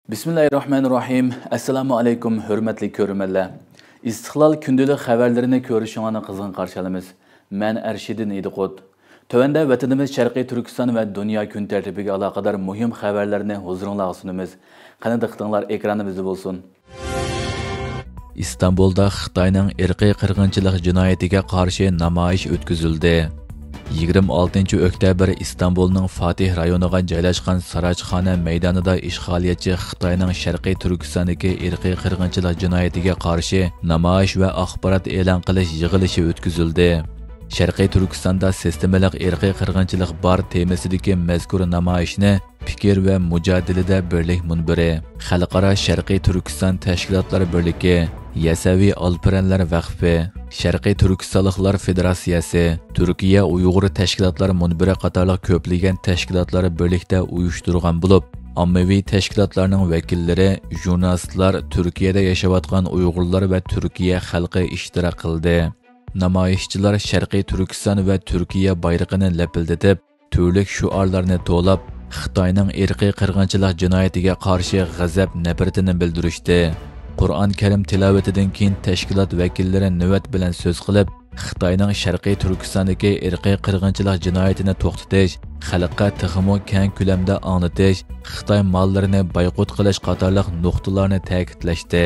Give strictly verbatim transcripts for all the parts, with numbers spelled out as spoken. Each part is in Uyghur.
بىسمىللاھىررەھمانىررەھىم. ئەسسالامۇ ئەلەيكۇم، ھۆرمەتلىك كۆرۈرمەنلەر. ئىستىقلال كۈندىلىك خەۋەرلىرىنى كۆرۈشۈڭلارنى قىزغىن قارشى ئالىمىز. مەن ئەرشىدىن ئىدىقۇت. تۆۋەندە ۋەتىنىمىز شەرقىي تۈركىستان ۋە دۇنيا كۈن تەرتىپىگە ئالاقىدار مۇھىم خەۋەرلەرنى ھۇزۇرۇڭلارغا سۇنىمىز. قېنى، دىققىتىڭلار ئېكرانىمىزدا بولسۇن. ئىستانبۇلدا خىتاينىڭ ئىرقىي قىرغىنچىلىق جىنايىتىگە قارشى نامايىش ئۆتكۈزۈلدى. يىگىرمە ئالتىنچى ئۆكتەبىر ئىستانبۇلنىڭ فاتىھ رايونىغا جايلاشقان ساراچخانا مەيدانىدا ئىشغالىيەتچى خىتاينىڭ شەرقىي تۈركىستاندىكى ئىرقىي قىرغىنچىلىق جىنايىتىگە قارشى نامايىش ۋە ئاخبارات ئېلان قىلىش يىغىلىشى ئۆتكۈزۈلدى. شەرقىي تۈركىستاندا سىستېمىلىق ئىرقىي قىرغىنچىلىق بار تېمىسىدىكى مەزكۇر نامايىشنى پىكىر ۋە مۇجادىلىدە بىرلىك مۇنبىرى، خەلقئارا شەرقىي تۈركىستان تەشكىلاتلار بىرلىكى، يەسەۋى ئالپەرەنلەر ۋەقپى، شەرقىي تۈركىستانلىقلار فېدېراتسىيەسى، تۈركىيە ئۇيغۇر تەشكىلاتلار مۇنبىرى قاتارلىق كۆپلىگەن تەشكىلاتلار بىرلىكتە ئۇيۇشتۇرغان بولۇپ، ئاممىۋى تەشكىلاتلارنىڭ ۋەكىللىرى، ژۇرنالىستلار، تۈركىيەدە ياشاۋاتقان ئۇيغۇرلار ۋە تۈركىيە خەلقى ئىشتىراك قىلدى. نامايىشچىلار شەرقىي تۈركىستان ۋە تۈركىيە بايرىقىنى لەپىلدىتىپ، تۈرلۈك شوئارلارنى توۋلاپ، خىتاينىڭ ئىرقىي قىرغىنچىلىق جىنايىتىگە قارشى غەزەپ، نەپرىتىنى بىلدۈرۈشتى. قۇرئان كەرىم تىلاۋىتىدىن كېيىن تەشكىلات ۋەكىللىرى نۆۋەت بىلەن سۆز قىلىپ، خىتاينىڭ شەرقىي تۈركىستاندىكى ئىرقىي قىرغىنچىلىق جىنايىتىنى توختىتىش، خەلققە تېخىمۇ كەڭ كۆلەمدە ئاڭلىتىش، خىتاي ماللىرىنى بايقۇت قىلىش قاتارلىق نۇقتىلارنى تەكىتلەشتى.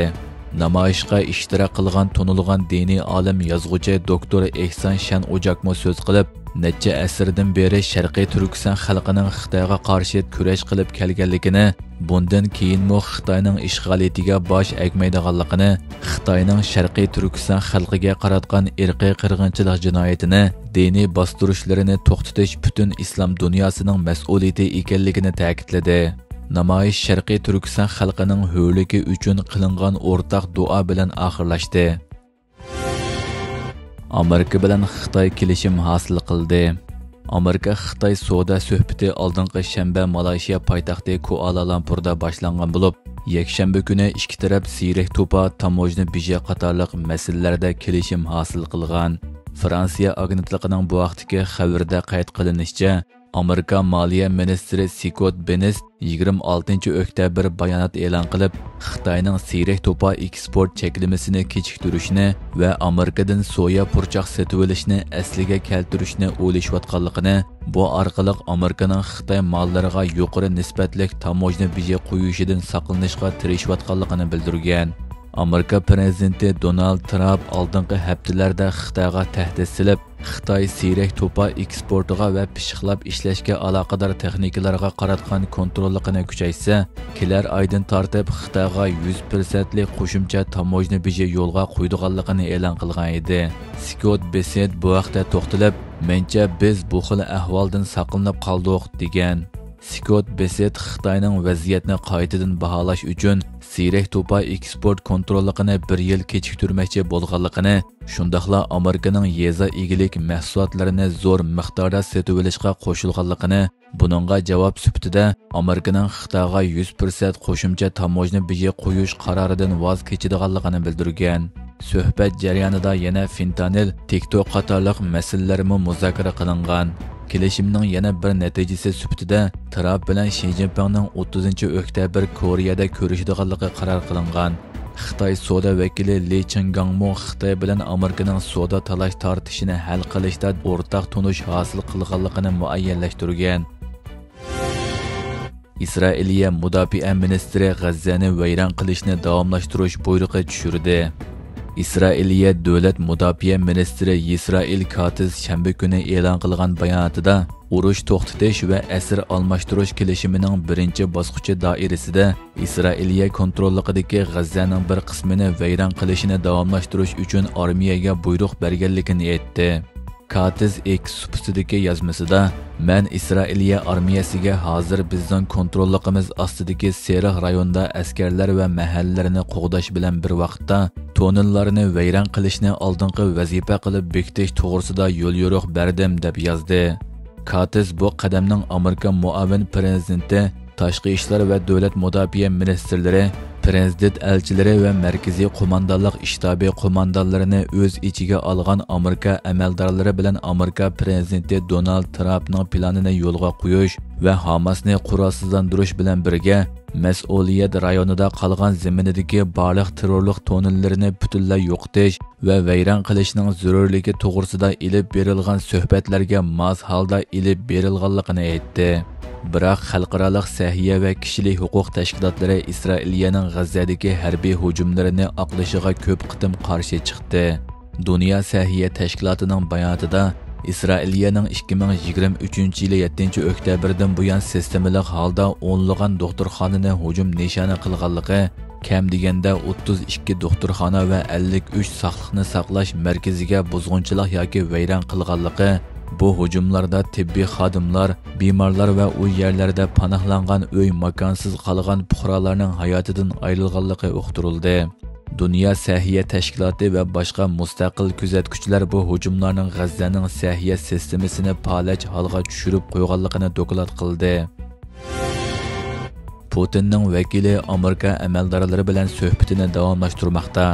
نامايىشقا ئىشتىراك قىلغان تونۇلغان دىنىي ئالىم، يازغۇچى دوكتور ئېھسان شەن ئوجاكمۇ سۆز قىلىپ، نەچچە ئەسىردىن بېرى شەرقىي تۈركىستان خەلقىنىڭ خىتايغا قارشى كۈرەش قىلىپ كەلگەنلىكىنى، بۇندىن كېيىنمۇ خىتاينىڭ ئىشغالىيىتىگە باش ئەگمەيدىغانلىقىنى، خىتاينىڭ شەرقىي تۈركىستان خەلقىگە قاراتقان ئىرقىي قىرغىنچىلىق جىنايىتىنى، دىنىي باستۇرۇشلىرىنى توختىتىش پۈتۈن ئىسلام دۇنياسىنىڭ مەسئۇلىيىتى ئىكەنلىكىنى تەكىتلىدى. نامايىش شەرقىي تۈركىستان خەلقىنىڭ ھۆرلۈكى ئۈچۈن قىلىنغان ئورتاق دۇئا بىلەن ئاخىرلاشتى. ئامېرىكا بىلەن خىتاي كېلىشىم ھاسىل قىلدى. ئامېرىكا خىتاي سودا سۆھبىتى ئالدىنقى شەنبە مالايشىيا پايتەختى كۇئالالامپۇردا باشلانغان بولۇپ، يەكشەنبە كۈنى ئىككى تەرەپ سىيرەك توپا، تاموژنا بېجى قاتارلىق مەسىلىلەردە كېلىشىم ھاسىل قىلغان. فرانسىيە ئاگېنتلىقىنىڭ بۇ ھەقتىكى خەۋىرىدە قەيت قىلىنىشىچە، ئامېرىكا مالىيە مىنىستىرى سكوت بېنست يىگىرمە ئالتىنچى ئۆكتەبىر بايانات ئېلان قىلىپ، خىتاينىڭ سىيرەك توپا ئېكسپورت چەكلىمىسىنى كېچىكتۈرۈشنى ۋە ئامېرىكىدىن سويا پۇرچاق سېتىۋېلىشنى ئەسلىگە كەلتۈرۈشنى ئويلىشىۋاتقانلىقىنى، بۇ ئارقىلىق ئامېرىكىنىڭ خىتاي ماللىرىغا يۇقىرى نىسبەتلىك تاموژنا بېجى قويۇشىدىن ساقلىنىشقا تىرىشىۋاتقانلىقىنى بىلدۈرگەن. ئامېرىكا پىرېزىدېنتى دونالد ترامپ ئالدىنقى ھەپتىلەردە خىتايغا تەھدىت سېلىپ، خىتاي سىيرەك توپا ئېكسپورتىغا ۋە پىششىقلاپ ئىشلەشكە ئالاقىدار تېخنىكىلارغا قاراتقان كونتروللۇقىنى كۈچەيتسە، كېلەر ئايدىن تارتىپ خىتايغا يۈز پىرسەنتلىك قوشۇمچە تاموژنا بېجى يولغا قويىدىغانلىقىنى ئېلان قىلغان ئىدى. سكوت بېسسېت بۇ ھەقتە توختىلىپ، مەنچە بىز بۇ خىل ئەھۋالدىن ساقلىنىپ قالدۇق، دېگەن. سكوت بېسسېت خىتاينىڭ ۋەزىيەتنى قايتىدىن باھالاش ئۈچۈن سىيرەك توپا ئېكسپورت كونتروللۇقىنى بىر يىل كېچىكتۈرمەكچى بولغانلىقىنى، شۇنداقلا ئامېرىكىنىڭ يېزا ئىگىلىك مەھسۇلاتلىرىنى زور مىقداردا سېتىۋېلىشقا قوشۇلغانلىقىنى، بۇنىڭغا جاۋاب سۈپىتىدە ئامېرىكىنىڭ خىتايغا يۈز پىرسەنت قوشۇمچە تاموژنا بېجى قويۇش قارارىدىن ۋاز كېچىدىغانلىقىنى بىلدۈرگەن. سۆھبەت جەريانىدا يەنە فېنتانىل، تىك توك قاتارلىق مەسىلىلەرمۇ مۇزاكىرە قىلىنغان. كېلىشىمنىڭ يەنە بىر نەتىجىسى سۈپىتىدە ترامپ بىلەن شى جىنپىڭنىڭ ئوتتۇزىنچى ئۆكتەبىر كورېيەدە كۆرۈشىدىغانلىقى قارار قىلىنغان. خىتاي سودا ۋەكىلى لى چېڭگاڭمۇ خىتاي بىلەن ئامېرىكىنىڭ سودا تالاش تارتىشىنى ھەل قىلىشتا ئورتاق تونۇش ھاسىل قىلغانلىقىنى مۇئەييەنلەشتۈرگەن. ئىسرائىلىيە مۇداپىئە مىنىستىرى غەززەنى ۋەيران قىلىشنى داۋاملاشتۇرۇش بۇيرۇقى چۈشۈردى. ئىسرائىلىيە دۆلەت مۇداپىئە مىنىستىرى يىسرائىل كاتىز شەنبە كۈنى ئېلان قىلغان باياناتىدا، ئۇرۇش توختىتىش ۋە ئەسىر ئالماشتۇرۇش كېلىشىمىنىڭ بىرىنچى باسقۇچى دائىرىسىدە ئىسرائىلىيە كونتروللۇقىدىكى غەززەنىڭ بىر قىسمىنى ۋەيران قىلىشنى داۋاملاشتۇرۇش ئۈچۈن ئارمىيەگە بۇيرۇق بەرگەنلىكىنى ئېيتتى. كاتىز ئېكس سۇپىسىدىكى يازمىسىدا، مەن ئىسرائىلىيە ئارمىيەسىگە ھازىر بىزنىڭ كونتروللۇقىمىز ئاستىدىكى سېرىق رايوندا ئەسكەرلەر ۋە مەھەللىلەرنى قوغداش بىلەن بىر ۋاقىتتا، تونېللارنى ۋەيران قىلىشنى ئالدىنقى ۋەزىپە قىلىپ بېكىتىش توغرىسىدا يوليورۇق بەردىم، دەپ يازدى. كاتىز بۇ قەدەمنىڭ ئامېرىكا مۇئاۋىن پىرېزىدېنتى، تاشقى ئىشلار ۋە دۆلەت مۇداپىئە مىنىستىرلىرى پىرېزىدېنت ئەلچىلىرى ۋە مەركىزىي قوماندانلىق شتابى قوماندانلىرىنى ئۆز ئىچىگە ئالغان ئامېرىكا ئەمەلدارلىرى بىلەن ئامېرىكا پىرېزىدېنتى دونالد ترامپنىڭ پىلانىنى يولغا قويۇش ۋە ھاماسنى قورالسىزلاندۇرۇش بىلەن بىرگە، مەسئۇلىيەت رايونىدا قالغان زېمىنىدىكى بارلىق تېررورلۇق توننېللىرىنى پۈتۈنلەي يوقىتىش ۋە ۋەيران قىلىشنىڭ زۆرۈرلۈكى توغرىسىدا ئېلىپ بېرىلغان سۆھبەتلەرگە ماس ھالدا ئېلىپ بېرىلغانلىقىنى ئېيتتى. بىراق، خەلقئارالىق سەھىيە ۋە كىشىلىك ھوقۇق تەشكىلاتلىرى ئىسرائىلىيەنىڭ غەززەدىكى ھەربىي ھۇجۇملىرىنى ئاقلىشىغا كۆپ قېتىم قارشى چىقتى. دۇنيا سەھىيە تەشكىلاتىنىڭ باياناتىدا، ئىسرائىلىيەنىڭ ئىككى مىڭ يىگىرمە ئۈچىنچى يىلى يەتتىنچى ئۆكتەبىردىن بۇيان سىستېمىلىق ھالدا ئونلىغان دوختۇرخانىنى ھۇجۇم نىشانى قىلغانلىقى، كەم دېگەندە ئوتتۇز ئىككى دوختۇرخانا ۋە ئەللىك ئۈچ ساقلىقنى ساقلاش مەركىزىگە بۇزغۇنچىلىق ياكى ۋەيران قىلغانلىقى، بۇ ھۇجۇملاردا تېببىي خادىملار، بىمارلار ۋە ئۇ يەرلەردە پاناھلانغان ئۆي ماكانسىز قالغان پۇقرالارنىڭ ھاياتىدىن ئايرىلغانلىقى ئۇقتۇرۇلدى. دۇنيا سەھىيە تەشكىلاتى ۋە باشقا مۇستەقىل كۆزەتكۈچىلەر بۇ ھۇجۇملارنىڭ غەززەنىڭ سەھىيە سىستېمىسىنى پالەچ ھالغا چۈشۈرۈپ قويغانلىقىنى دوكلات قىلدى. پۇتىننىڭ ۋەكىلى ئامېرىكا ئەمەلدارلىرى بىلەن سۆھبىتىنى داۋاملاشتۇرماقتا.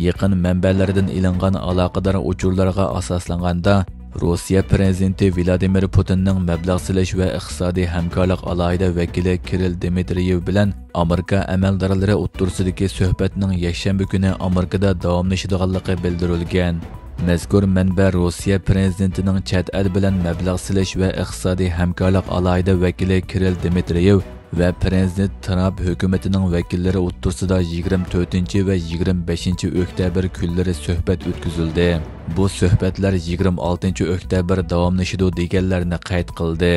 يېقىن مەنبەلەردىن ئېلىنغان ئالاقىدار ئۇچۇرلارغا ئاساسلانغاندا، روسىيە پىرېزىدېنتى ۋلادىمىر پۇتىننىڭ مەبلەغ سېلىش ۋە ئىقتىسادىي ھەمكارلىق ئالاھىدە ۋەكىلى كىرىل دىمىترىيېۋ بىلەن ئامېرىكا ئەمەلدارلىرى ئوتتۇرىسىدىكى سۆھبەتنىڭ يەكشەنبە كۈنى ئامېرىكىدا داۋاملىشىدىغانلىقى بىلدۈرۈلگەن. مەزكۇر مەنبە روسىيە پىرېزىدېنتىنىڭ چەت ئەل بىلەن مەبلەغ سېلىش ۋە ئىقتىسادىي ھەمكارلىق ئالاھىدە ۋەكىلى كىرىل دىمىترىيېۋ ۋە پىرېزىدېنت ترامپ ھۆكۈمىتىنىڭ ۋەكىللىرى ئوتتۇرىسىدا يىگىرمە تۆتىنچى ۋە يىگىرمە بەشىنچى ئۆكتەبىر كۈنلىرى سۆھبەت ئۆتكۈزۈلدى. بۇ سۆھبەتلەر يىگىرمە ئالتىنچى ئۆكتەبىر داۋاملىشىدۇ، دېگەنلەرنى قەيت قىلدى.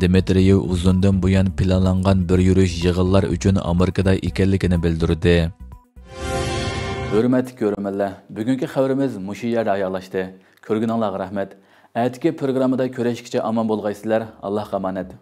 دىمىترىيېۋ ئۇزۇندىن بۇيان پىلانلانغان بىر يۈرۈش يىغىنلار ئۈچۈن ئامېرىكىدا ئىكەنلىكىنى بىلدۈردى. ھۆرمەتلىك كۆرۈرمەنلەر، بۈگۈنكى خەۋىرىمىز مۇشۇ يەردە ئاياغلاشتى. كۆرگىنىڭلارغا رەھمەت. ئەتىكى پروگراممىدا كۆرۈشكىچە ئامان بولغايسىلەر. ئاللاھقا ئامانەت.